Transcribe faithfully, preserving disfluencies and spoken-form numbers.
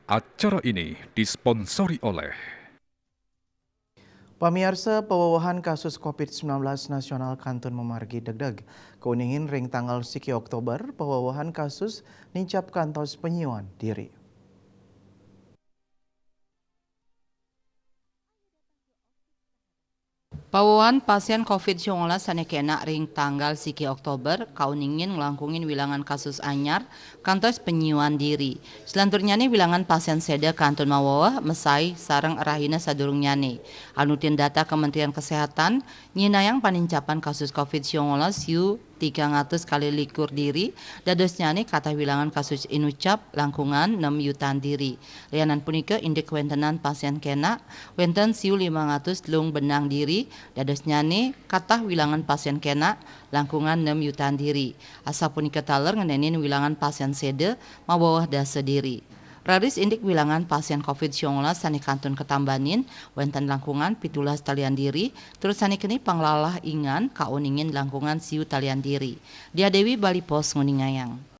Acara ini disponsori oleh Pamiarsa, pawawahan kasus covid sembilan belas nasional kantun mamargi degdeg. Kauningin ring tanggal siki Oktober, pawawahan kasus nincap kantos panyiuan diri. Pawawahan pasien covid sembilan belas sané kena ring tanggal siki Oktober kauningin nglangkungin wilangan kasus anyar kantos panyiuan diri. Salanturnyane wilangan pasien séda kantun maweweh mesai sareng rahina sadurungnyane. Anutin data Kementerian Kesehatan, nyinayang panincapan kasus covid sembilan belas siu tigang atus kali likur diri, dadosnyane katah wilangan kasus inucap langkungan nem yutan diri. Lianan punika indik kawentenan pasien kena, wenten siu limang atus telung benang diri, dadosnyane katah wilangan pasien kena, langkungan nem yutan diri. Asapunika taler ngenenin wilangan pasien séda maweweh dasa diri. Raris indik wilangan pasien covid sembilan belas sané kantun katambanin, wenten langkungan pitulas talian diri, tur sané keni panglalah ingan kauningin langkungan siu talian diri. Dia Dewi, Bali Post, nguningayang.